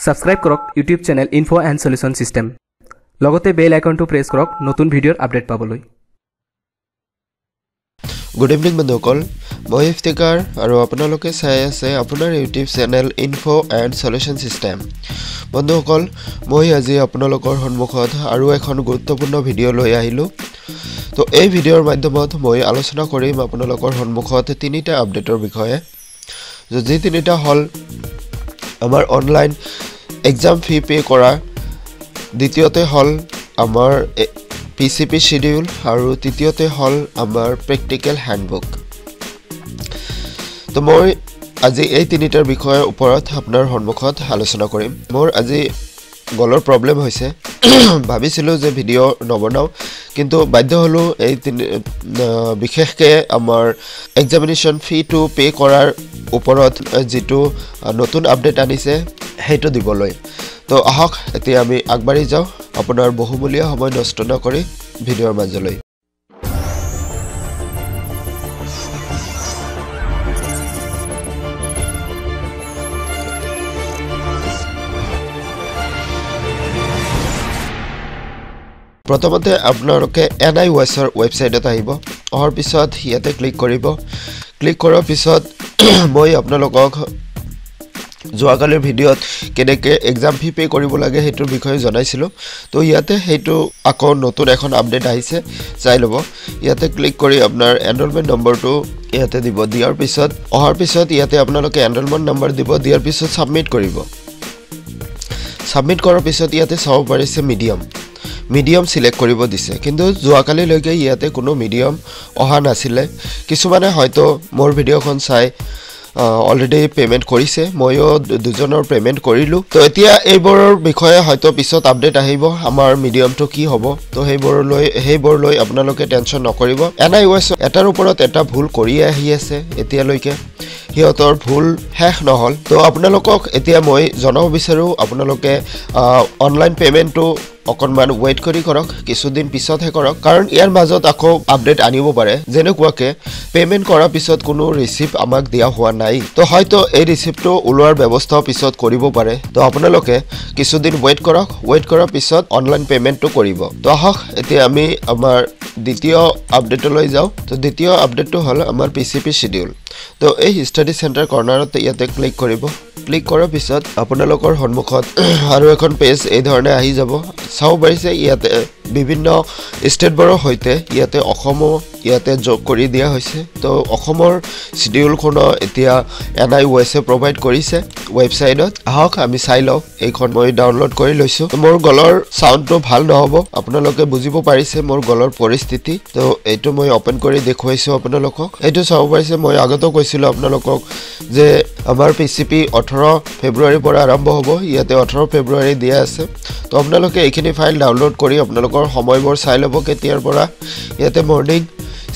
Subscribe কৰক YouTube channel info and solution system, লগতে বেল আইকনটো press কৰক নতুন ভিডিঅ'ৰ আপডেট পাবলৈ। গুড ইভিনিং বন্ধুসকল, মই ইফতিকাৰ আৰু আপোনালোকে চাই আছে আপোনাৰ YouTube channel info and solution system. বন্ধুসকল, মই আজি আপোনালোকৰ সন্মুখত আৰু এখন গুৰুত্বপূৰ্ণ ভিডিঅ' লৈ আহিলোঁ। তো এই ভিডিঅ'ৰ মাধ্যমত মই আলোচনা কৰিম আপোনালোকৰ সন্মুখত তিনিটা আপডেটৰ বিষয়ে, যি তিনিটা হ'ল আমাৰ অনলাইন এক্সাম ফি পে' কৰা, দ্বিতীয়তে হ'ল আমাৰ পি চি পি শ্বিডিউল আৰু তৃতীয়তে হ'ল আমাৰ প্ৰেক্টিকেল হেণ্ডবুক। তো মই আজি এই তিনিটাৰ বিষয়ৰ ওপৰত আপোনাৰ সন্মুখত আলোচনা কৰিম। মোৰ আজি গলৰ প্ৰব্লেম হৈছে, ভাবিছিলোঁ যে ভিডিঅ' নবনাওঁ, কিন্তু বাধ্য হ'লোঁ এই তিনি বিশেষকৈ আমাৰ এক্সামিনেশ্যন ফিটো পে' কৰাৰ ওপৰত যিটো নতুন আপডেট আনিছে সেইটো দিবলৈ। তো আহক, এতিয়া আমি আগবাঢ়ি যাওঁ আপোনাৰ বহুমূলীয়া সময় নষ্ট নকৰি ভিডিঅ'ৰ মাজলৈ। প্ৰথমতে আপোনালোকে এন আই ৱেছৰ ৱেবছাইটত আহিব। অহাৰ পিছত ইয়াতে ক্লিক কৰিব। ক্লিক কৰাৰ পিছত মই আপোনালোকক যোৱাকালিৰ ভিডিঅ'ত কেনেকৈ এক্সাম ফি পে' কৰিব লাগে সেইটোৰ বিষয়ে জনাইছিলোঁ। তো ইয়াতে সেইটো আকৌ নতুন এখন আপডেট আহিছে, চাই ল'ব। ইয়াতে ক্লিক কৰি আপোনাৰ এনৰলমেণ্ট নম্বৰটো ইয়াতে দিব। দিয়াৰ পিছত, অহাৰ পিছত ইয়াতে আপোনালোকে এনৰলমেণ্ট নম্বৰ দিব। দিয়াৰ পিছত ছাবমিট কৰিব। ছাবমিট কৰাৰ পিছত ইয়াতে চাব পাৰিছে মিডিয়াম চিলেক্ট কৰিব দিছে, কিন্তু যোৱাকালিলৈকে ইয়াতে কোনো মিডিয়াম অহা নাছিলে। কিছুমানে হয়তো মোৰ ভিডিঅ'খন চাই অলৰেডি পে'মেণ্ট কৰিছে, ময়ো দুজনৰ পে'মেণ্ট কৰিলোঁ। তো এতিয়া এইবোৰৰ বিষয়ে হয়তো পিছত আপডেট আহিব, আমাৰ মিডিয়ামটো কি হ'ব। তো সেইবোৰ লৈ আপোনালোকে টেনশ্যন নকৰিব। এন আই ৱেছ এটাৰ ওপৰত এটা ভুল কৰিয়ে আহি আছে, এতিয়ালৈকে সিহঁতৰ ভুল শেষ নহ'ল। তো আপোনালোকক এতিয়া মই জনাব বিচাৰোঁ, আপোনালোকে অনলাইন পে'মেণ্টটো অকণমান ৱেইট কৰি কৰক, কিছুদিন পিছতহে কৰক, কাৰণ ইয়াৰ মাজত আকৌ আপডেট আনিব পাৰে। যেনেকুৱাকৈ পে'মেণ্ট কৰাৰ পিছত কোনো ৰিচিপ্ট আমাক দিয়া হোৱা নাই, তো হয়তো এই ৰিচিপ্টটো ওলোৱাৰ ব্যৱস্থাও পিছত কৰিব পাৰে। তো আপোনালোকে কিছুদিন ৱেইট কৰক, ৱেইট কৰাৰ পিছত অনলাইন পে'মেণ্টটো কৰিব। তো আহক, এতিয়া আমি আমাৰ দ্বিতীয় আপডেটলৈ যাওঁ। তো দ্বিতীয় আপডেটটো হ'ল আমাৰ পি চি পি শ্বিডিউল। তো এই ষ্টাডি চেণ্টাৰ কৰ্ণাৰত ইয়াতে ক্লিক কৰিব। ক্লিক কৰাৰ পিছত আপোনালোকৰ সন্মুখত আৰু এখন পেজ এই ধৰণে আহি যাব। চাব পাৰিছে, ইয়াতে বিভিন্ন ষ্টেটবোৰৰ সৈতে ইয়াতে অসমো ইয়াতে যোগ কৰি দিয়া হৈছে। তো অসমৰ চিডিউলখনো এতিয়া এন আই ৱেছে প্ৰভাইড কৰিছে ৱেবছাইটত। আহক, আমি চাই লওঁ। এইখন মই ডাউনলোড কৰি লৈছোঁ। মোৰ গলৰ চাউণ্ডটো ভাল নহ'ব, আপোনালোকে বুজিব পাৰিছে মোৰ গলৰ পৰিস্থিতি। তো এইটো মই অ'পেন কৰি দেখুৱাইছোঁ আপোনালোকক। এইটো চাব পাৰিছে, মই আগতেও কৈছিলোঁ আপোনালোকক যে আমাৰ পি চি পি 18 ফেব্ৰুৱাৰীৰ পৰা আৰম্ভ হ'ব। ইয়াতে 18 ফেব্ৰুৱাৰী দিয়া আছে। তো আপোনালোকে এইখিনি ফাইল ডাউনলোড কৰি আপোনালোকৰ সময়বোৰ চাই ল'ব কেতিয়াৰ পৰা। ইয়াতে মৰ্ণিং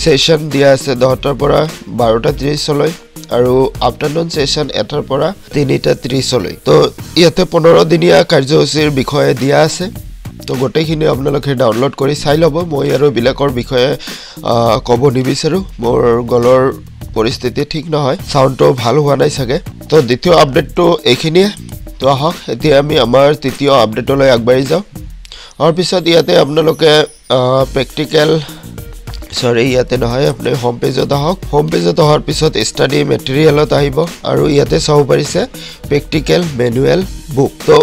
ছেশ্যন দিয়া আছে 10টাৰ পৰা 12টা 30লৈ আৰু আফটাৰনুন ছেশ্যন 1টাৰ পৰা 3টা 30লৈ। তো ইয়াতে 15 দিনীয়া কাৰ্যসূচীৰ বিষয়ে দিয়া আছে। তো গোটেইখিনি আপোনালোকে ডাউনলোড কৰি চাই ল'ব। মই আৰু এইবিলাকৰ বিষয়ে ক'ব নিবিচাৰোঁ, মোৰ গলৰ পৰিস্থিতি ঠিক নহয়, চাউণ্ডটো ভাল হোৱা নাই চাগে। তো দ্বিতীয় আপডেটটো এইখিনিয়ে। তো আহক, এতিয়া আমি আমাৰ তৃতীয় আপডেটলৈ আগবাঢ়ি যাওঁ। তাৰ পিছত ইয়াতে আপোনালোকে প্ৰেক্টিকেল, চৰি, ইয়াতে নহয়, আপুনি হোম পেজত আহক। হোম পেজত অহাৰ পিছত ষ্টাডি মেটেৰিয়েলত আহিব আৰু ইয়াতে চাব পাৰিছে প্ৰেক্টিকেল মেনুৱেল বুক। তো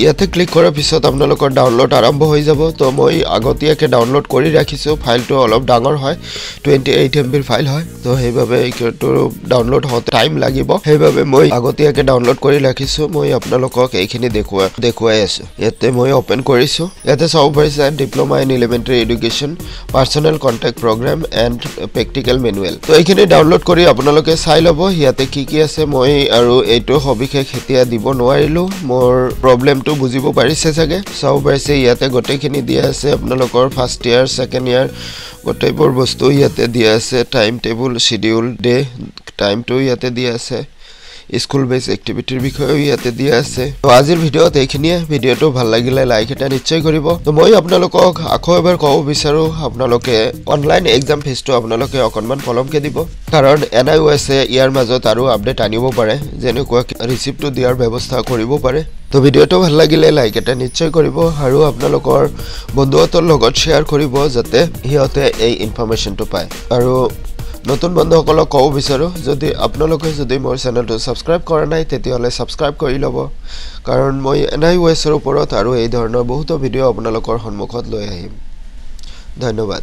ইয়াতে ক্লিক কৰাৰ পিছত আপোনালোকৰ ডাউনলোড আৰম্ভ হৈ যাব। তো মই আগতীয়াকৈ ডাউনলোড কৰি ৰাখিছোঁ। ফাইলটো অলপ ডাঙৰ হয়, 28 এম বিৰ ফাইল হয়। তো সেইবাবে এইটো ডাউনলোড হওঁতে টাইম লাগিব, সেইবাবে মই আগতীয়াকৈ ডাউনলোড কৰি ৰাখিছোঁ। মই আপোনালোকক এইখিনি দেখুৱাই আছোঁ। ইয়াতে মই অ'পেন কৰিছোঁ। ইয়াতে চাব পাৰিছে Diploma in Elementary Education personal contact programme and practical manual। তো এইখিনি ডাউনলোড কৰি আপোনালোকে চাই ল'ব ইয়াতে কি কি আছে। মই আৰু এইটো সবিশেষ এতিয়া দিব নোৱাৰিলোঁ, মোৰ প্ৰব্লেমটো বুজিব পাৰিছে চাগে। চাব পাৰিছে, ইয়াতে গোটেইখিনি দিয়া আছে, আপোনালোকৰ ফাৰ্ষ্ট ইয়াৰ, ছেকেণ্ড ইয়াৰ গোটেইবোৰ বস্তু ইয়াতে দিয়া আছে। টাইম টেবুল, শ্বিডিউল, ডে, টাইমটো ইয়াতে দিয়া আছে। স্কুল বেছ এক্টিভিটিৰ বিষয়েও ইয়াতে দিয়া আছে। তো আজিৰ ভিডিঅ'ত এইখিনিয়ে। ভিডিঅ'টো ভাল লাগিলে লাইক এটা নিশ্চয় কৰিব। তো মই আপোনালোকক আকৌ এবাৰ ক'ব বিচাৰোঁ, আপোনালোকে অনলাইন এক্সাম ফিজটো আপোনালোকে অকণমান পলমকৈ দিব, কাৰণ এনআইঅ'এছে ইয়াৰ মাজত আৰু আপডেট আনিব পাৰে, যেনেকুৱা ৰিচিপ্টটো দিয়াৰ ব্যৱস্থা কৰিব পাৰে। তো ভিডিঅ'টো ভাল লাগিলে লাইক এটা নিশ্চয় কৰিব আৰু আপোনালোকৰ বন্ধুহঁতৰ লগত শ্বেয়াৰ কৰিব, যাতে সিহঁতে এই ইনফৰ্মেশ্যনটো পায়। আৰু নতুন বন্ধুসকলক ক'ব বিচাৰোঁ, যদি আপোনালোকে যদি মোৰ চেনেলটো ছাবস্ক্ৰাইব কৰা নাই তেতিয়াহ'লে ছাবস্ক্ৰাইব কৰি ল'ব, কাৰণ মই এনআইঅ'এছৰ ওপৰত আৰু এই ধৰণৰ বহুতো ভিডিঅ' আপোনালোকৰ সন্মুখত লৈ আহিম। ধন্যবাদ।